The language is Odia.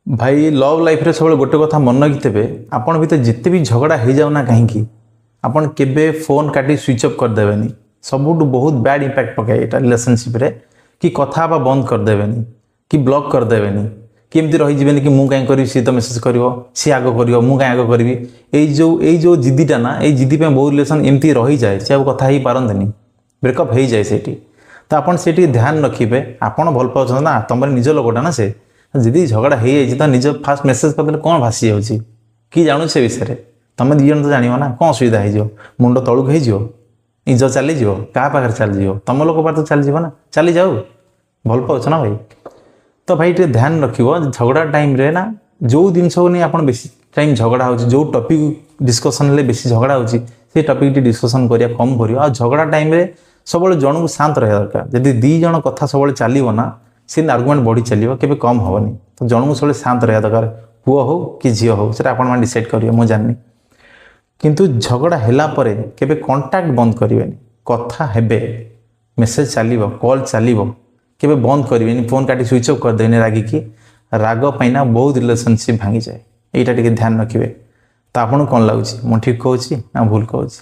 ଭାଇ, ଲଭ୍ ଲାଇଫ୍ରେ ସବୁବେଳେ ଗୋଟେ କଥା ମନେ ରଖିଥିବେ, ଆପଣ ଭିତରେ ଯେତେ ବି ଝଗଡ଼ା ହେଇଯାଉ ନା କାହିଁକି, ଆପଣ କେବେ ଫୋନ୍ କାଟି ସୁଇଚ୍ ଅଫ୍ କରିଦେବେନି। ସବୁଠୁ ବହୁତ ବ୍ୟାଡ୍ ଇମ୍ପାକ୍ଟ ପକାଏ ଏଇଟା ରିଲେସନସିପ୍ରେ, କି କଥା ହେବା ବନ୍ଦ କରିଦେବେନି କି ବ୍ଲକ୍ କରିଦେବେନି କି ଏମିତି ରହିଯିବେନି କି ମୁଁ କାହିଁ କରିବି, ସିଏ ତ ମେସେଜ୍ କରିବ, ସିଏ ଆଗ କରିବ, ମୁଁ କାହିଁ ଆଗ କରିବି। ଏଇ ଯେଉଁ ଜିଦିଟା ନା, ଏଇ ଜିଦି ପାଇଁ ବହୁତ ରିଲେସନ୍ ଏମିତି ରହିଯାଏ। ସେ ଆଉ କଥା ହେଇପାରନ୍ତିନି, ବ୍ରେକଅପ୍ ହେଇଯାଏ ସେଇଠି। ତ ଆପଣ ସେଇଠି ଧ୍ୟାନ ରଖିବେ। ଆପଣ ଭଲ ପାଉଛନ୍ତି ନା, ତମର ନିଜ ଲୋକଟା ନା ସେ। ଯଦି ଝଗଡ଼ା ହେଇଯାଇଛି, ତ ନିଜ ଫାଷ୍ଟ ମେସେଜ୍ କରିଦେଲେ କ'ଣ ଭାସି ଯାଉଛି? କି ଜାଣୁଛି ସେ ବିଷୟରେ? ତମେ 2 ଜଣ ତ ଜାଣିବ ନା। କ'ଣ ଅସୁବିଧା ହେଇଯିବ? ମୁଣ୍ଡ ତଳକୁ ହେଇଯିବ? ନିଜ ଚାଲିଯିବ? କାହା ପାଖରେ ଚାଲିଯିବ? ତମ ଲୋକ ପାଖରେ ତ ଚାଲିଯିବ ନା। ଚାଲିଯାଉ, ଭଲ ପାଉଛ ନା ଭାଇ। ତ ଭାଇ, ଟିକେ ଧ୍ୟାନ ରଖିବ। ଝଗଡ଼ା ଟାଇମ୍ରେ ନା, ଯେଉଁ ଜିନିଷକୁ ନେଇ ଆପଣ ବେଶୀ ଟାଇମ୍ ଝଗଡ଼ା ହେଉଛି, ଯେଉଁ ଟପିକ୍ ଡିସ୍କସନ୍ ହେଲେ ବେଶୀ ଝଗଡ଼ା ହେଉଛି, ସେଇ ଟପିକ୍ଟି ଡିସ୍କସନ୍ କରିବା କମ୍ କରିବ। ଆଉ ଝଗଡ଼ା ଟାଇମ୍ରେ ସବୁବେଳେ ଜଣକୁ ଶାନ୍ତ ରହିବା ଦରକାର। ଯଦି 2 ଜଣ କଥା ସବୁବେଳେ ଚାଲିବ ନା, ସେମିତି ଆର୍ଗୁମେଣ୍ଟ ବଢ଼ି ଚାଲିବ, କେବେ କମ୍ ହେବନି। ତ ଜଣକୁ ସବୁବେଳେ ଶାନ୍ତ ରହିବା ଦରକାର, ପୁଅ ହଉ କି ଝିଅ ହଉ, ସେଟା ଆପଣମାନେ ଡିସାଇଡ଼୍ କରିବେ, ମୁଁ ଜାଣିନି। କିନ୍ତୁ ଝଗଡ଼ା ହେଲା ପରେ କେବେ କଣ୍ଟାକ୍ଟ ବନ୍ଦ କରିବେନି। କଥା ହେବେ, ମେସେଜ ଚାଲିବ, କଲ୍ ଚାଲିବ, କେବେ ବନ୍ଦ କରିବେନି, ଫୋନ୍ କାଟି ସୁଇଚ୍ ଅଫ୍ କରିଦେବେନି ରାଗିକି। ରାଗ ପାଇଁ ନା ବହୁତ ରିଲେସନସିପ୍ ଭାଙ୍ଗିଯାଏ। ଏଇଟା ଟିକେ ଧ୍ୟାନ ରଖିବେ। ତ ଆପଣଙ୍କୁ କ'ଣ ଲାଗୁଛି, ମୁଁ ଠିକ୍ କହୁଛି ନା ଭୁଲ କହୁଛି?